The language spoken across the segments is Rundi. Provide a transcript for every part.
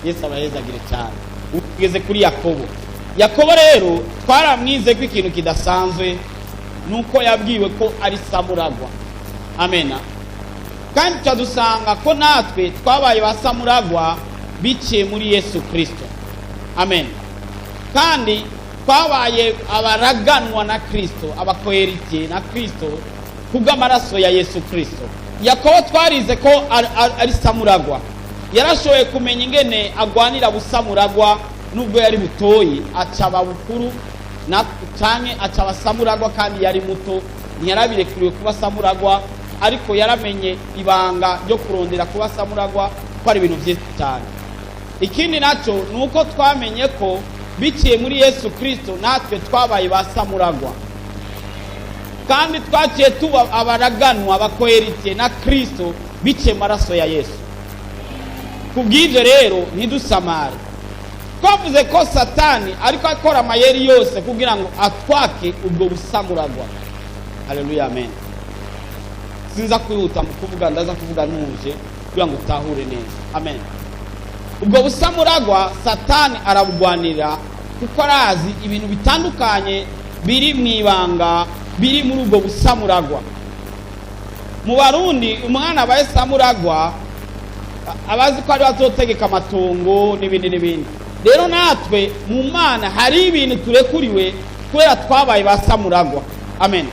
Yesu abahezagire cyane. Ugeze kuri Yakobo. Yakobo rero twaramwize ko ikintu kidasanzwe nuko yabwiwe ko ari samuragwa. Amena. Kandi turadusanga ko natwe twabaye ba samuragwa biciye muri Yesu Kirisito. Amen. Kandi twabaye abaraganwa na Kirisito, abakoheritiye na Kirisito kubw'amaraso ya Yesu Kirisito. Yakobo twarize ko ari samuragwa. Yarashoboye kumenya ingene agwanira busamuragwa nubwo yari butoyi, acaba bukuru na canke acaba samuragwa kandi yari muto, ntiyarabirekuriwe kuba samuragwa, ariko yaramenye ibanga ryo kurondera kuba samuragwa ko ari ibintu byinshi cyane. Ikindi nacyo ni uko twamenye ko biciye muri Yesu Kirisito natwe twabaye ba samuragwa, kandi twaciye tuba abaraganwa, abakoheritiye na Kirisito biciye mu maraso ya Yesu. Ku bw'ibyo rero ntidusamare. Twavuze ko Satani ariko akora amayeri yose kugira ngo atwake ubwo busamuragwa. Haleluya, amen. Sinza kwihuta mu kuvuga, ndaza kuvuga ntuje kugira ngo utahure neza. Amen. Ubwo busamuragwa Satani arabugwanira kuko arazi ibintu bitandukanye biri mu ibanga biri muri ubwo busamuragwa. Mu Barundi umwana abaye samuragwa abazi ko ari bazotegeka amatongo n'ibindi n'ibindi. Rero natwe mu Mana hari ibintu turekuriwe kubera twabaye ba samuragwa. Amen.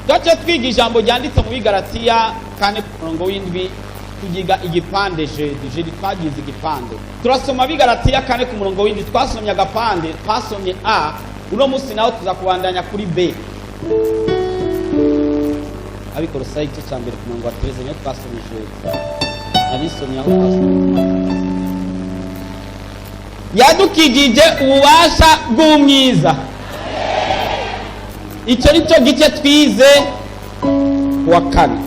Twaciye twiga ijambo ryanditse mu Bigaratiya 4 ku murongo w'indwi, tugiga igipande jeudi. Jeudi twagize igipande, turasoma Bigaratiya 4 ku murongo w'indwi, twasomye agapande, twasomye A. Uno munsi naho tuza kubandanya kuri B. Abikorosayi igice cya mbere ku murongo wa 13 niyo twasomye jeudi, narisomye aho twasomye. Yadukijije ububasha bw'umwiza. Icyo ni cyo gice twize kuwa kane.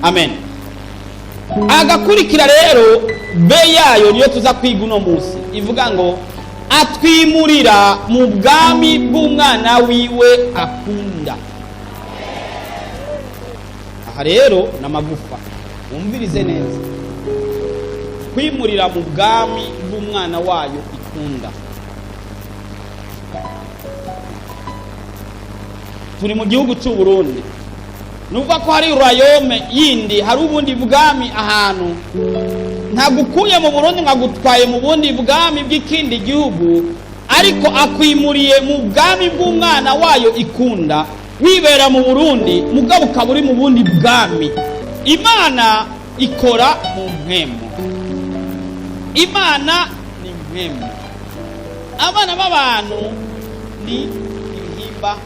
Amen. Agakurikira rero B yayo niyo tuza kwiga uno munsi, ivuga ngo atwimurira mu bwami bw'umwana wiwe akunda. Aha rero ni amagufa, wumvirize neza. Kwimurira mu bwami bw'umwana wayo ikunda. Turi mu gihugu cy'u Burundi, nuvuga ko hari royaume yindi, hari ubundi bwami ahantu. Ntagukuye mu Burundi nkagutwaye mu bundi bwami bw'ikindi gihugu, ariko akwimuriye mu bwami bw'umwana wayo ikunda. Wibera mu Burundi mugabo ukaba uri mu bundi bwami. Imana ikora mu mpwemu. Imana ni mpwemu, abana b'abantu ni ibihimba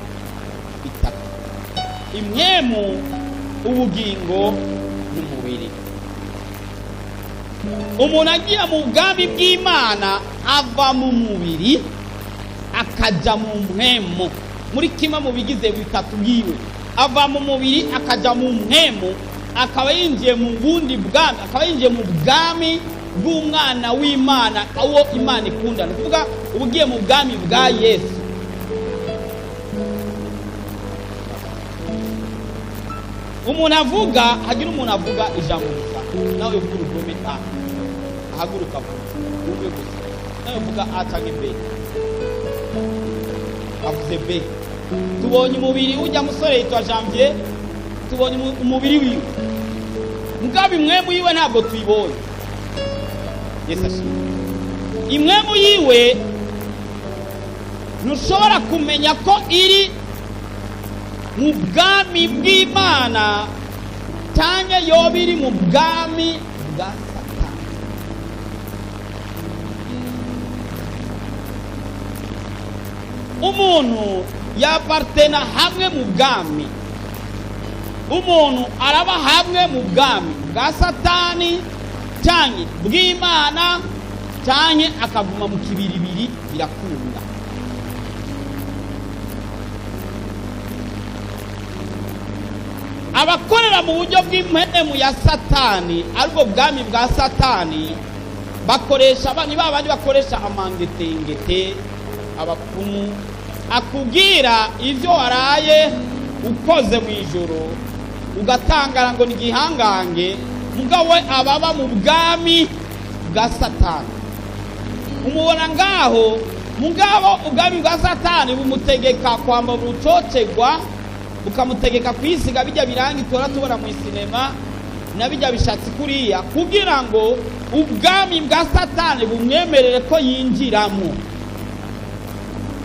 bitatu: impwemu, ubugingo n'umubiri. Umuntu agiye mu bwami bw'Imana ava mu mubiri akaja mu mpwemu, muri kimwe mu bigize bitatu bwiwe. Ava mu mubiri akaja mu mpwemu, akaba yinjiye mu bundi bwami, akaba yinjiye mu bwami bw'umwana w'Imana, uwo Imana ikunda. Ni ukuvuga uba ugiye mu bwami bwa Yesu. Umuntu avuga, hagira umuntu avuga ijambo gusa, nawe uvuga urudome A, ahaguruka avuga umwe gusa, nawe uvuga A cyangwa B, avuze B. Tubonye umubiri ujya musore yitwa Janvier, tubonye umubiri wiwe, mugabo imwemu yiwe ntabwo tuyibonye. Yesu ashimwe. Imwemu yiwe ntushobora kumenya ko iri mu bwami bw'Imana cyangwa yoba iri mu bwami bwa Satani. Umuntu yapartena hamwe mu bwami, umuntu araba hamwe mu bwami bwa Satani cyangwa bw'Imana, cyangwa akaguma mu kibiribiri, birakunda. Abakorera mu buryo bw'impemu ya Satani, aribwo bwami bwa Satani, bakoresha ni ba bandi bakoresha amangetengete, abapfumu, akubwira ibyo waraye ukoze mu ijoro ugatangara ngo ni igihangange, mugabo we ababa mu bwami bwa Satani. Umubona ngaho, mugabo ubwami bwa Satani bumutegeka kwambara urucocegwa, bukamutegeka kwisiga bijya birangi tora tubona mu isinema na bijya bishatsi kuriya, kugira ngo ubwami bwa Satani bumwemerere ko yinjiramo.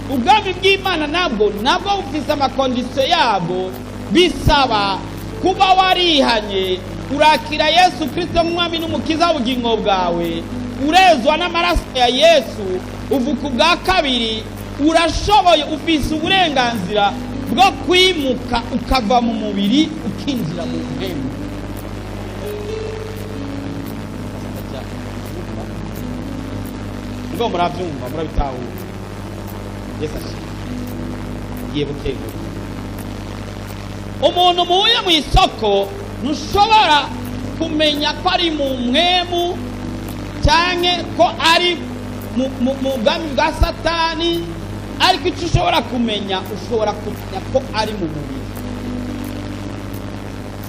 Ubwami bw'Imana nabwo bufise ama conditions yabwo. Bisaba kuba warihanye, urakira Yesu Kirisito nk'Umwami n'Umukiza w'ubugingo bwawe, urezwa n'amaraso ya Yesu, uvuka ubwa kabiri, urashoboye, ufise uburenganzira bwo kwimuka ukava mu mubiri ukinjira mu mpemu. Ngo murabyumva, murabitahura? Yesu ashimwe. Ngiye bukebuke. Umuntu muhuye mu isoko, ntushobora kumenya ko ari mu mwemu cyangwa ko ari mu bwami bwa Satani, ariko icyo ushobora kumenya, ushobora kumenya ko ari mu mubiri.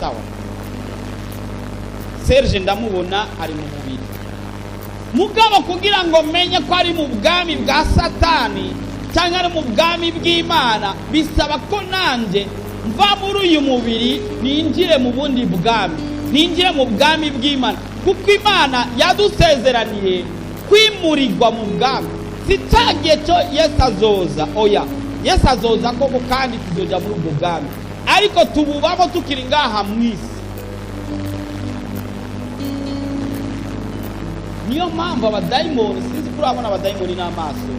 Sawa, Serge ndamubona ari mu mubiri, mugabo kugira ngo menye ko ari mu bwami bwa Satani cyangwa ari mu bwami bw'Imana, bisaba ko nanjye mva muri uyu mubiri, ninjire mu bundi bwami, ninjire mu bwami bw'Imana, kuko Imana yadusezeraniye kwimurirwa mu bwami. Si cya gihe cyo Yesu azoza, oya, Yesu azoza koko kandi tuzoja muri ubwo bwami, ariko tububamo tukiri ngaha mu isi. Niyo mpamvu abadayimoni, sinzi ko urabona abadayimoni n'amaso,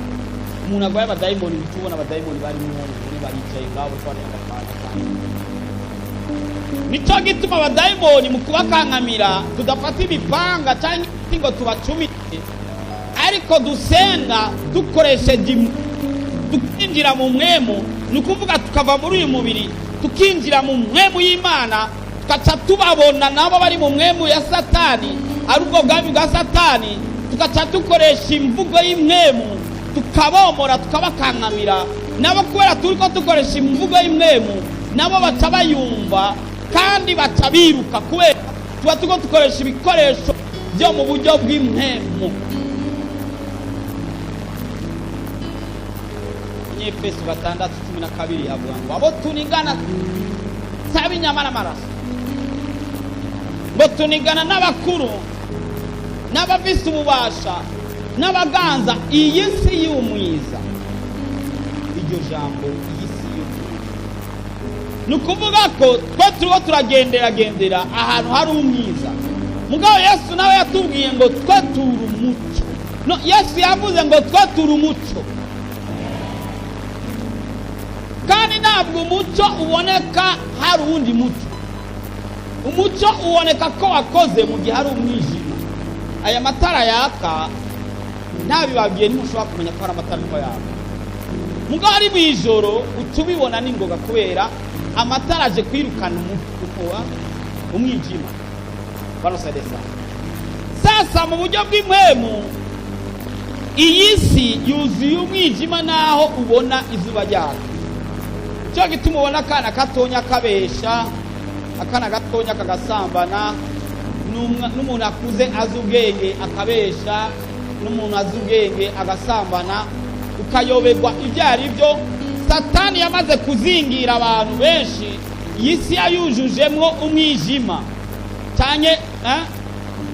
umuntu arwaye abadayimoni, uhita ubona abadayimoni bari mu nzu, baricaye ngaho bariko barayagapanga. Nicyo gituma abadayimoni mu kubakankamira tudafata imipanga cyangwa imiti ngo tubacumite, ariko dusenga dukoresheje, tukinjira mu mwemu, ni ukuvuga tukava muri uyu mubiri tukinjira mu mwemu y'Imana, tugaca tubabona nabo bari mu mwemu ya Satani, ari ubwo bwami bwa Satani, tugaca dukoresha imvugo y'imwemu, tukabomora, tukabakankamira nabo. Kubera turi ko dukoresha imvugo y'imwemu, nabo baca bayumva kandi baca biruka, kubera tuba turiko dukoresha ibikoresho byo mu buryo bw'impemu. Efeso 6:12 avuga ngo abo tunigana saba inyama n'amaraso, ngo tunigana n'abakuru n'abafise ububasha n'abaganza iyi si y'umwiza. Iryo jambo "iyi si y'umwiza" ni ukuvuga ko twe turiho turagenderagendera ahantu hari umwiza, mugabo Yesu nawe yatubwiye ngo twe turi umuco. No, Yesu yavuze ngo twe turi umuco, kandi ntabwo umuco uboneka hari uwundi muco. Umuco uboneka ko wakoze mu gihe hari umwijima. Aya matara yaka, ntabibabwiye ntimushobora kumenya ko hari amatara ariko yaka. Mugabo ari mu ijoro uca ubibona n'ingoga, kubera amatara aje kwirukana umwijima. Banosadesa sasa mu buryo bw'impwemu, iyi si yuzuye umwijima naho ubona izuba ryaka. Cyo gituma ubona akana gatonya kabesha, akana gatonya kagasambana, n'umuntu akuze azi ubwenge akabesha, n'umuntu azi ubwenge agasambana, ukayoberwa ibyo ari byo. Satani yamaze kuzingira abantu benshi, iyi si yayujujemwo umwijima cyane,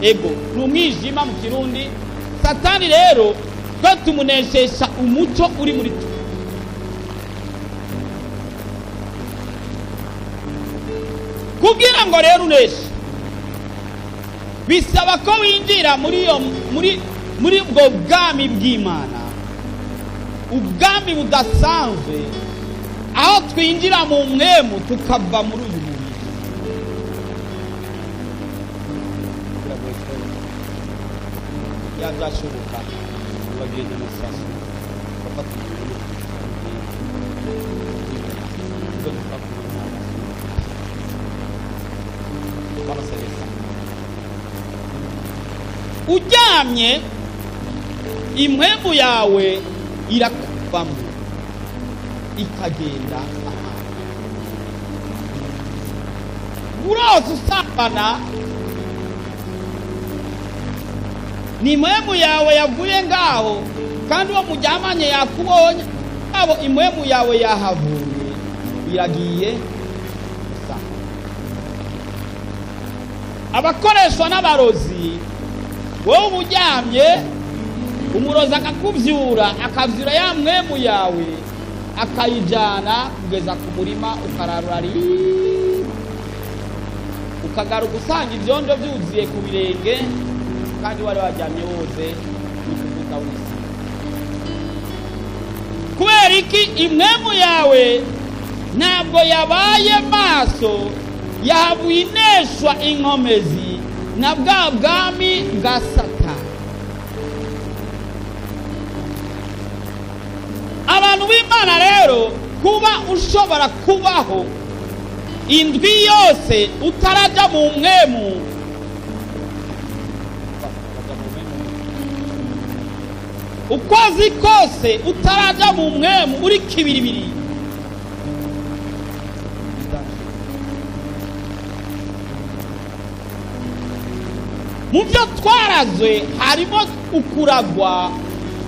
ego ni umwijima mu Kirundi. Satani rero twe tumuneshesha umuco uri muri twe. Kugira ngo rero uneshe, bisaba ko winjira muri iyo muri ubwo bwami bw'Imana, ubwami budasanzwe, aho twinjira mu mwemu tukava muri uyu mubiri. Biragoye kubona. Byazashoboka ubabwire demonstration, bafata umuntu ubwo dushobora kubona n'amaso. Uryamye, impwemu yawe irakuvamo ikagenda ahantu. Urose usambana, Ni impwemu yawe yavuye ngaho, kandi uwo muryamanye yakubonye abo, impwemu yawe yahavuye iragiye gusa. Abakoreshwa n'abarozi, wowe uba uryamye, umurozi akakubyura, akabyura ya mwemu yawe, akayijyana kugeza ku murima, ukararura ukagaruka usanga ibyondo byuzuye ku birenge, kandi wari wajyamye woze n'ukuvuga wisi. Kubera iki? Imwemu yawe ntabwo yabaye maso, yahavuye ineshwa inkomezi na bwa bwami bwa Satani. Abantu b'Imana rero, kuba ushobora kubaho indwi yose utarajya mu mwemu, ukwezi kose utarajya mu mwemu, uri kibiribiri, mu byo twarazwe harimo ukuragwa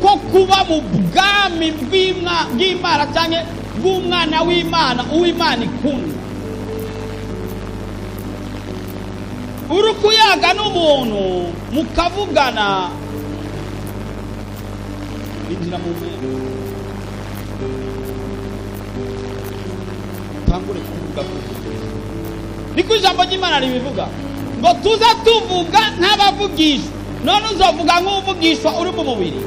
ko kuba mu bwami bw'Imana cyangwa bw'umwana w'Imana, uw'Imana ikunda. Uri kuyaga n'umuntu mukavugana, binjira mu mwemu, utangure kuvuga. Niko ijambo ry'Imana ribivuga ngo tuze tuvuga nk'abavugishwa. None uzovuga nk'uvugishwa uri mu mubiri?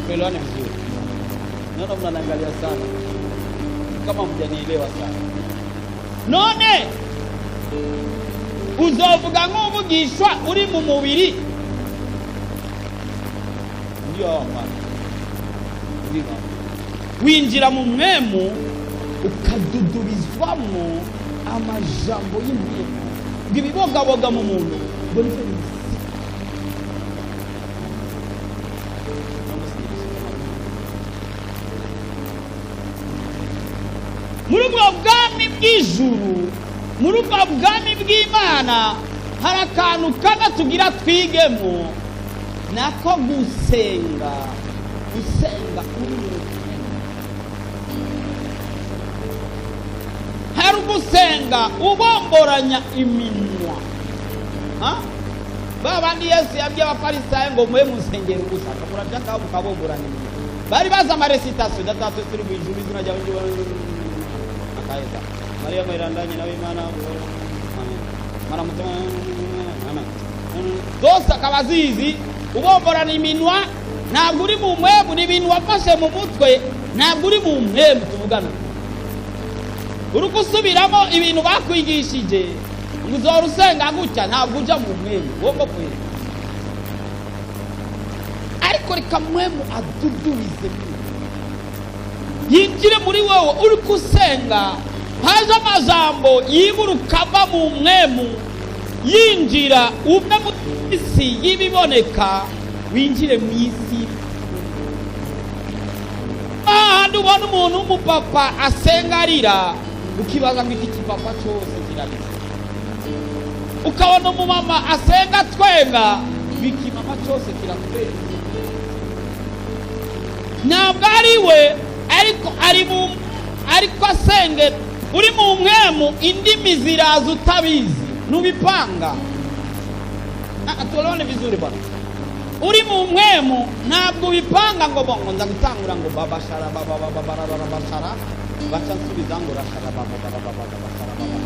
Tuelewane vizuri. Naona mnaniangalia sana kama mjanielewa sana. None uzovuga nk'uvugishwa uri mu mubiri? Ndio au hapana? Ndio. Winjira mu mwemu, ukadudubizwamo amajambo y'imwemu, ngo ibibogaboga mu muntu ngo nivyo bisi. Muri ubwo bwami bw'ijuru, muri ubwo bwami bw'Imana, hari akantu kamwe tugira twigemo, nako gusenga. Gusenga uri mu mwemu. Hari ugusenga ubomboranya iminwa. Ha? Ba bandi Yesu yabwiye Abafarisayo ngo mube musengera ubusa, murashaka mukabomboranya iminwa. Bari bazi ama récitation: "Data turi mu ijuru, izina ryawe ryubahwe," akaheza, "Mariya mwerandanye nawe Imana, amen, maramutse, amen," zose akaba azizi. Ubomborana iminwa, ntabwo uri mu mwemu. Ni ibintu wafashe mu mutwe, ntabwo uri mu mwemu. Tuvugana, uri gusubiramo ibintu bakwigishije ngo uzora usenga gutya, ntabwo ujya mu mwemu womba kwera. Ariko reka mwemu adudubize, yinjire muri wowe. Uri gusenga, haje amajambo yiburuka ava mu mwemu, yinjira, uve mu isi y'ibiboneka, winjire mu isi. Ahandi ubona umuntu w'umupapa asenga arira, ukibaza ngo iki kipapa cyose kirarira. Ukabona umumama asenga twenga, ikimama cyose kiratwenga. Ntabwo ari we, ariko ari mu ariko asenge. Uri mu mwemu, indimi ziraza utabizi, ntubipanga. Tuelewane vizuri bwana. Uri mu mwemu ntabwo ubipanga ngo bongo nza gutangura ngo babashara baba baba baba bashara baca nsubiza ngo rashara baba baba baba bashara baba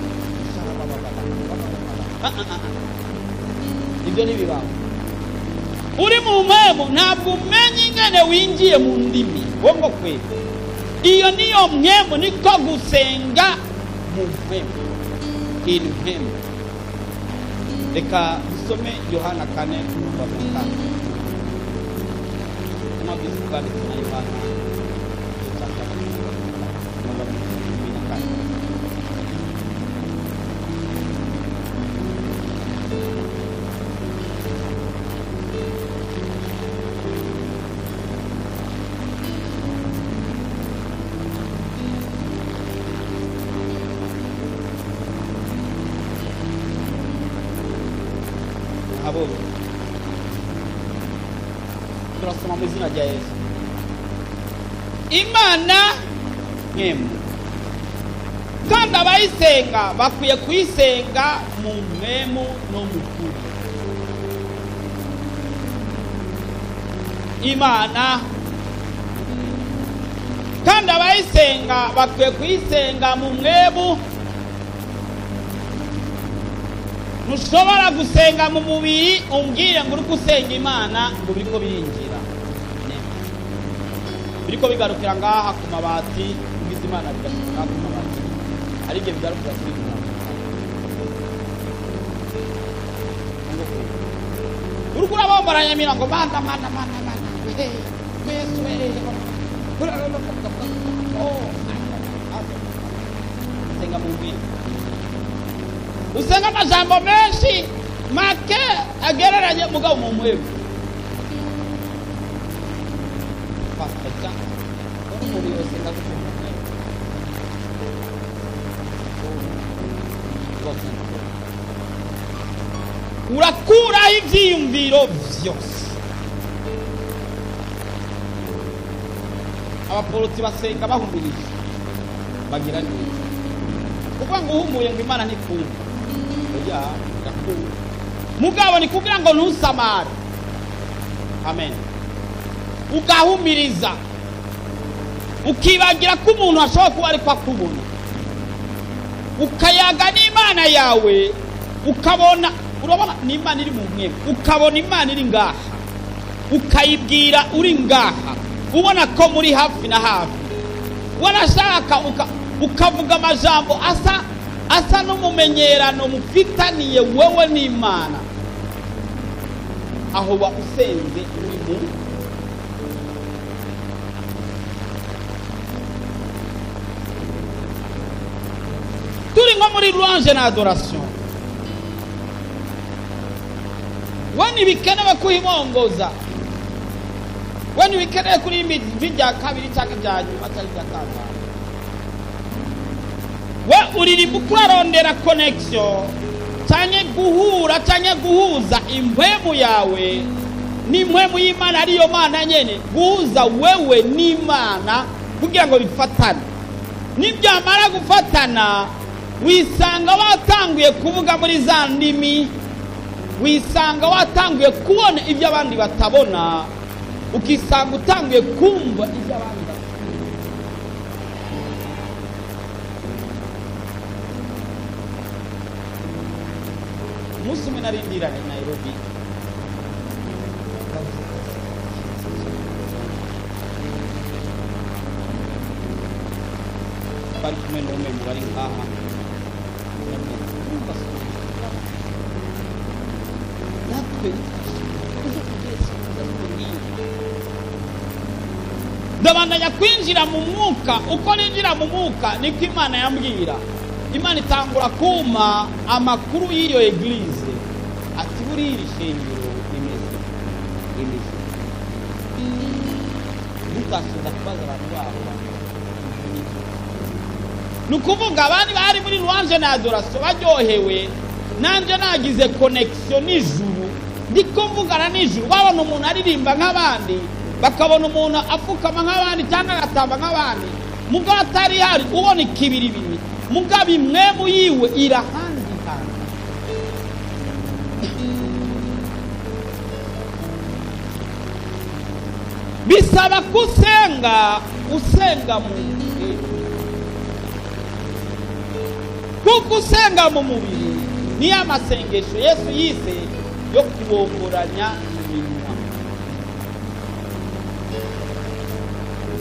shara baba baba baba. Ibyo ntibibaho. Uri mu mwemu ntabwo umenya ingene winjiye mu ndimi. Wongo kweli? Iyo niyo mwemu, niko gusenga mu mwemu, in mwemu. Reka dusome Yohana 4 kuva mu 5. Ubutumwa bwiza bwanditswe na Yohana, igice cya 4, umurongo wa 14. Abonye? Turasoma mu izina rya Yesu. Imana mpwemu, kandi abayisenga bakwiye kuyisenga mu mpwemu no mu kuri. Imana, kandi abayisenga bakwiye kuyisenga mu mwemu. Ntushobora gusenga mu mubiri umbwire ngo uri gusenga Imana ngo biriko birinjira, biriko bigarukira ngaha ku mabati. Ugize Imana bigashyika ngaha ku mabati, ari igihe bigarukira kuri uriko urabomboranya mirongo mana mana mana mana Yesu. Senga mu mubiri, usenga amajambo menshi make agereranye, mugabo mu mwebwe pastor umuntu yosenga gute mu mwebwe? Urakuraho ivyiyumviro vyose. Abaporoti basenga bahumirije, bagira neza kuvuga ngo uhumuye ngo Imana ntikumva. Oya, irakumva, mugabo ni kugira ngo ntusamare. Amen. Ugahumiriza, ukibagira ko umuntu ashobora kuba ariko akubona, ukayaga n'Imana yawe, ukabona, urabona ni Imana iri mu mwebwe, ukabona Imana iri ngaha, ukayibwira uri ngaha, ubona ko muri hafi na hafi. Warashaka ukavuga amajambo asa n'umumenyerano mufitaniye wewe n'Imana. Aho uba usenze uri mu turi nko muri louange na adoration. We ntibikenewe kuhibongoza, we ntibikenewe kuririmba ijwi rya kabiri cyangwa irya nyuma cyangwa irya kangahe. We uririmba uko urarondera connexion cyangwa guhura cyangwa guhuza impwemu yawe n'impwemu y'Imana, ariyo Mana nyene, guhuza wewe n'Imana kugira ngo bifatane. Nibyamara gufatana, wisanga watanguye kuvuga muri za ndimi, wisanga watanguye kubona ibyo abandi batabona, ukisanga utanguye kumva ibyo abandi batabona. Umunsi umwe narindiranye Nairobi, bari kumwe n'umwe mu bari ngaha. Natwe ndabandanya kwinjira mu mwuka. Uko ninjira mu mwuka niko Imana yambwira. Imana itangura kuma amakuru y'iyo église, ati buriya iri shengero rimeze mutashinda kubaza abantu babo. Ni ukuvuga abandi bari muri louange na adoration baryohewe, nanjye nagize connexion n'ijuru, ndiko mvugana n'ijuru. Babona umuntu aririmba nk'abandi, bakabona umuntu apfukama nk'abandi cyangwa agatamba nk'abandi, mugabo atari hari ubona ikibiribiri, mugabo imwemu yiwe irahandi hantu. Bisaba ko usenga, usenga mu mubiri, kuko usenga mu mubiri niyo amasengesho Yesu yise yo kubomboranya iminwa.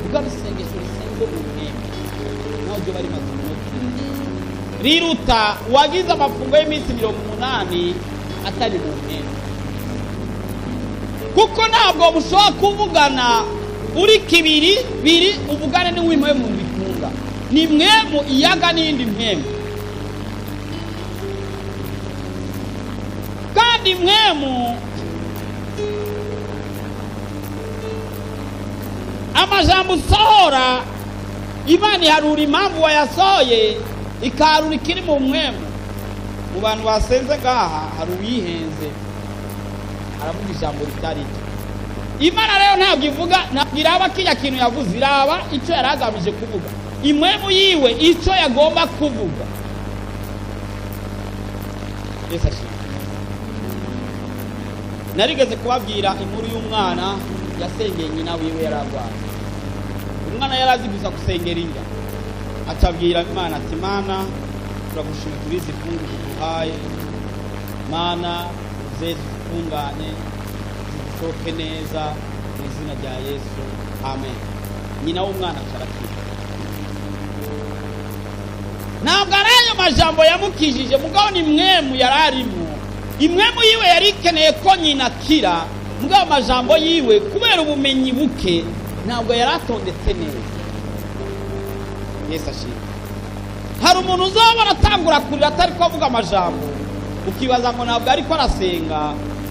Ubwo isengesho risenze mu mwembe naho ryo bari maze umunota, riruta uwagize amafungo y'iminsi 80 atari mu mwembe, kuko ntabwo mushobora kuvugana uri kibiri biri uvugane n'uw'impwemu bikunda. Ni mwemu iyaga n'iyindi mwemu, kandi mwemu amajambo usohora, Imana iharura impamvu wayasohoye, ikaharura ikiri mu mwemu. Mu bantu basenze ngaha hari uwihenze, aravuga ijambo ritari ryo. Imana rero ntabwo ivuga, ntabwo iraba kiriya kintu yavuze, iraba icyo yari agamije kuvuga, impwemu yiwe icyo yagomba kuvuga. Yesu ashimwe. Narigeze kubabwira inkuru y'umwana yasengeye nyina wiwe yari arwaye. Umwana yari azi gusa gusengera indya, acabwira Imana ati: "Mana, turagushima kuri izi funguro duhaye. Mana, uze zitungane, zidusohoke neza mu izina rya Yesu, amen." Nyina w'umwana acarakira. Ntabwo ari ayo majambo yamukijije, mugabo ni mwemu yari arimo. Imwemu yiwe yari ikeneye ko nyina akira, mugabo amajambo yiwe, kubera ubumenyi buke, ntabwo yari atondetse neza. Yesu ashimwe. Hari umuntu uzabona atangura kurira atari ko avuga amajambo, ukibaza ngo ntabwo ariko arasenga,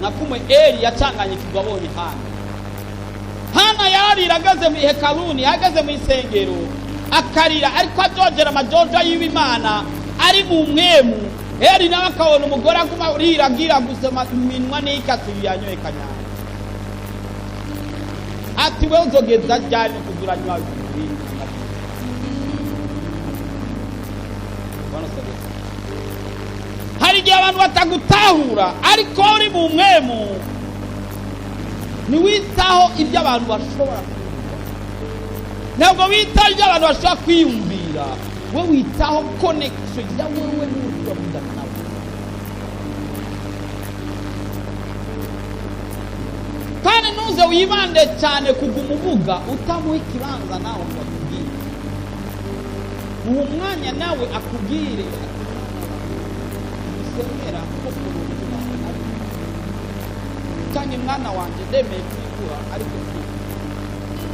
nka kumwe Eri yacanganye ikigwa abonye Hana. Hana yararira ageze mu ihekaruni, ahagaze mu isengero akarira, ariko ajojera amajojo yiwe Imana ari mu mwemu. Eri nawe akabona umugore aguma urira agira gusoma iminwa n'ikasi yanyoye kanyanga, ati: "We uzogeza ryari no kuzuranywa ibintu?" Bwana asifiwe. Hari igihe abantu batagutahura, ariko uri mu mwemu ntiwitaho ibyo abantu bashobora kuvuga, ntabwo witaho ibyo abantu bashobora kwiyumvira. We witaho connection ya wewe n'uri uravugana nawe. Kandi ntuze wibande cyane kuguma uvuga utamuha ikibanza nawe ngo akubwire. Uwo mwanya nawe akubwire ati: "Musengera ko cyangwa mwana wanjye, ndemeye kwigura, ariko si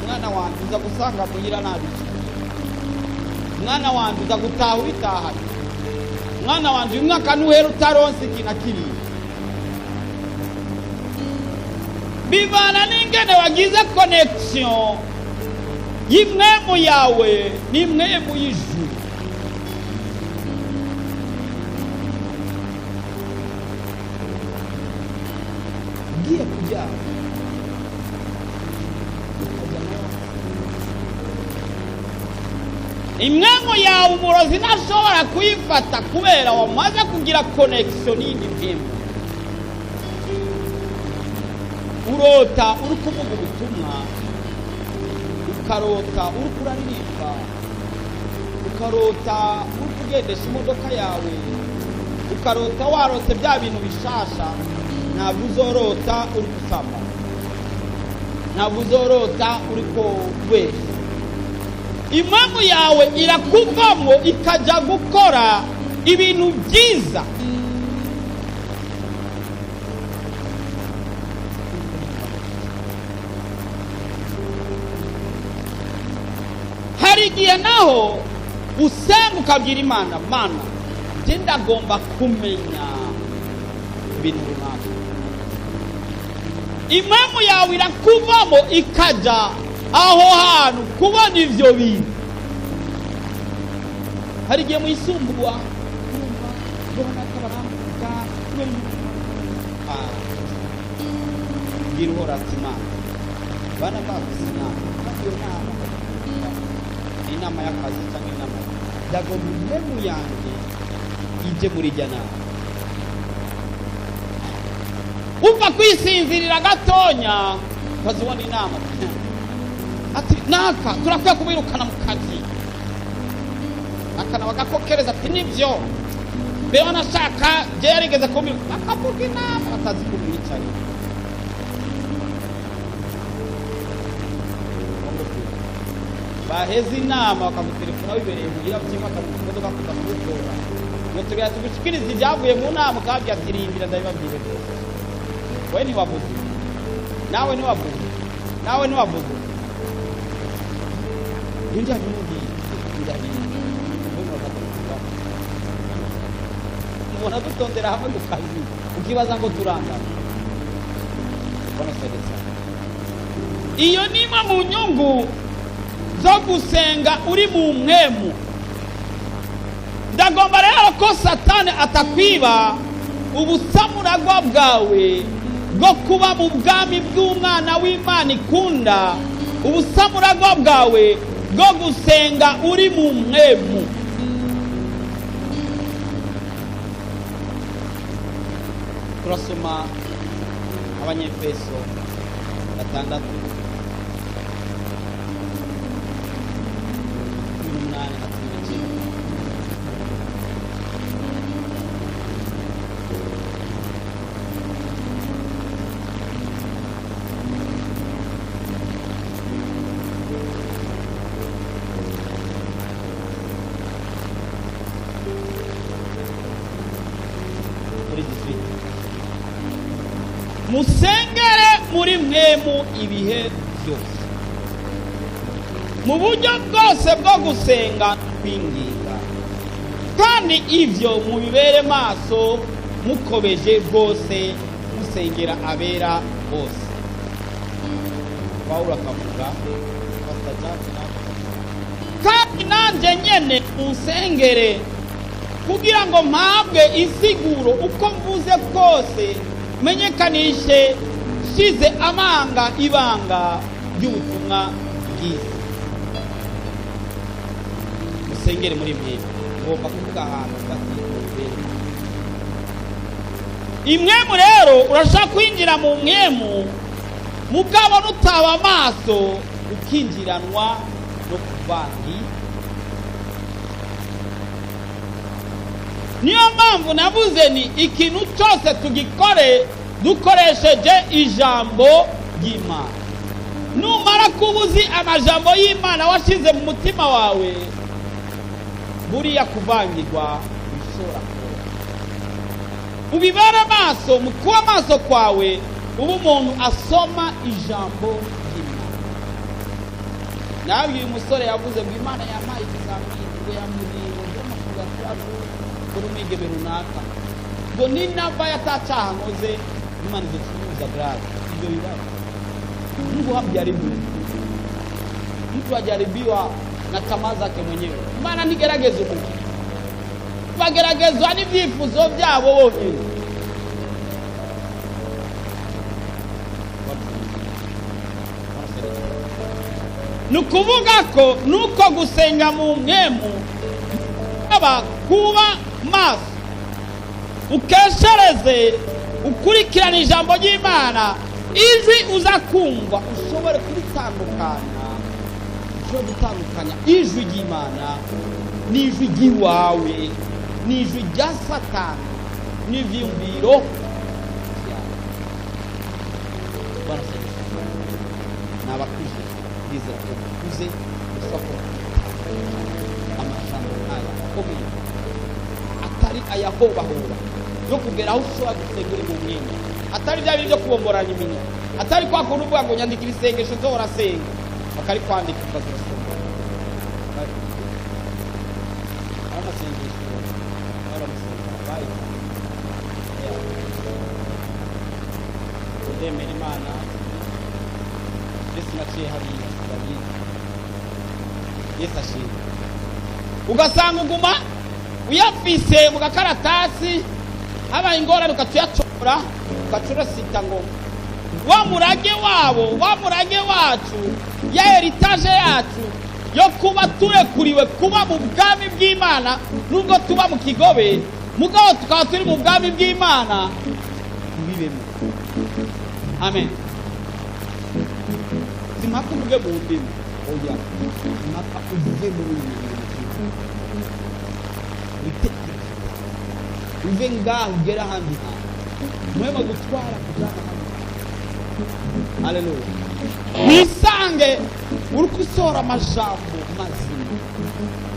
mwana wanjye uza gusanga muhira nabiki, mwana wanjye uza gutaha ubitahanye, mwana wanjye, uyu mwaka ntuhera utaronse iki na kiriya." Bivana n'ingene wagize connection y'imwemu yawe n'imwemu y'ijuru. Ugiye kubyara ukajya nawe, imwemu yawe umurozi ntashobora kuyifata kubera wamaze kugira connection n'iyindi mwemu. Urota uri kuvuga ubutumwa, ukarota uri kuraririmba, ukarota uri kugendesha imodoka yawe, ukarota warose bya bintu bishasha. Ntabwo uzorota uri gusambana, ntabwo uzorota uri kubeshya. Impamvu yawe irakuvamo ikajya gukora ibintu byiza. Hari igihe naho usenga ukabwira Imana: "Mana, njye ndagomba kumenya ibintu runaka." Impamvu yawe irakuvamo ikajya aho hantu kubona ibyo bintu. Hari igihe mwisumbuwa kumva ubona ko baramvuga. Bwira Uhora ati: "Imana, bana bafise inama, kandi iyo nama ni inama y'akazi cyangwa inama, ndagomba impemu yanjye ijye muri ijya nama." Upfa kwisinzirira gatonya, ukazibona inama ati: "Naka turakwiye kumwirukana mu kazi." Akana bagakokereza ati: "Nibyo, mbere wanashaka jye yarigeze kumwiruka." Bakavuga inama batazi kumwicarira. Baheza inama bakagutelefona wibereye muhira, byimwe akaguha imodoka kuza kugutora ngo tugera tugushikirize ibyavuye mu nama, ukababwira ati: "Rindira ndabibabwire byose. Wowe ntiwavuze, nawe ntiwavuze, nawe ntiwavuze." Hirya n'undi ndahinda, mubona dutondera hamwe ku kazi, ukibaza ngo turangana. Iyo ni imwe mu nyungu zo gusenga uri mu mwemu. Ndagomba rero ko Satani atakwiba ubusamuragwa bwawe. bwo kuba mu bwami bw'umwana w'Imana ikunda, ubusamuragwa bwawe bwo gusenga uri mu mwemu. Turasoma Abanyefeso 6:18 na 19. Muri 18: musengere muri mwemu ibihe byose, mu buryo bwose bwo gusenga kwinginga, kandi ivyo mubibere maso mukobeje rwose, musengera abera bose. Pawulo akavuga, Pastor Jack nawe, kandi nanjye nyene munsengere kugira ngo mpabwe insiguro uko mvuze kose, menyekanishe shize amanga ibanga ry'ubutumwa bwiza. Musengere muri mwe, ngomba kuvuga ahantu ati mubere imwemu. Rero urashaka kwinjira mu mwemu, mugabo nutaba amaso ukinjiranwa no kuvangi. Niyo mpamvu navuze ni ikintu cyose tugikore dukoresheje ijambo ry'Imana. Numara kuba uzi amajambo y'Imana washize mu mutima wawe, buriya kuvangirwa bishobora kuba. Ubibere amaso mu kuba amaso kwawe, uba umuntu asoma ijambo ry'Imana. Nawe uyu musore yavuze ngo Imana yampaye ikizamini, ngo yambwiye ngo ndamakuza kuri umwigeme runaka, ngo ninava yatacaha nkoze, Imana izocuruza grade. Ibyo bibazo, Mungu hamjaribu mtu, ajaribiwa na tamaa zake mwenyewe. Imana ntigerageza umuntu, bageragezwa n'ibyifuzo byabo bonyine. Ni ukuvuga ko nuko gusenga mu mwemu aba kuba maso, ukeshereze, ukurikirana ijambo ry'Imana, ijwi uza kumva ushobore kuritandukanya, ushobore gutandukanya ijwi ry'Imana n'ijwi ry'iwawe n'ijwi rya Satani n'ivyiyumviro byawe. Barasengesha ni abakuze, ndizera ko bakuze ushobora amajambo nk'aya akomeye, atari ayahobahoba yo kugera aho ushobora gusenga uri mu mwenda, atari bya bindi byo kubomboranya iminwa, atari kwa kuntu uvuga ngo nyandikira isengesho nzohora asenga, bakari kwandika ukaza urasoma. Ari amasengesho baramusenga bayi ndemera Imana ndetse naciye hariya ndabizi. Yesu ashimwe. Ugasanga uguma uyafise mu gakaratasi, habaye ingorane ukatuyacora, ukacurasita ngo wa murage wabo, wa murage wacu, ya héritage yacu yo kuba turekuriwe kuba mu bwami bw'Imana, nubwo tuba mu kigobe, mugabo tukaba turi mu bwami bw'Imana, ntibibemo. Amen. Simpaka uvuge mu ndimi, oya, simpaka uve muri ibi bintu, witekereze, uve ngaho ugere ahandi hantu, mwema gutwara kujana ahandi hantu. Haleluya. Wisange uri gusohora amajambo mazima,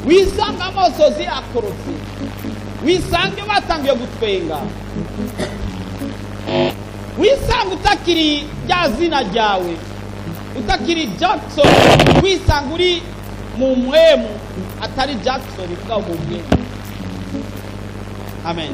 wisange amosozi yakorotse, wisange batangiye gutwenga, wisanga utakiri rya zina ryawe, utakiri Jackson, wisanga uri mu mwemu, atari Jackson uvuga mu mwemu. Amen.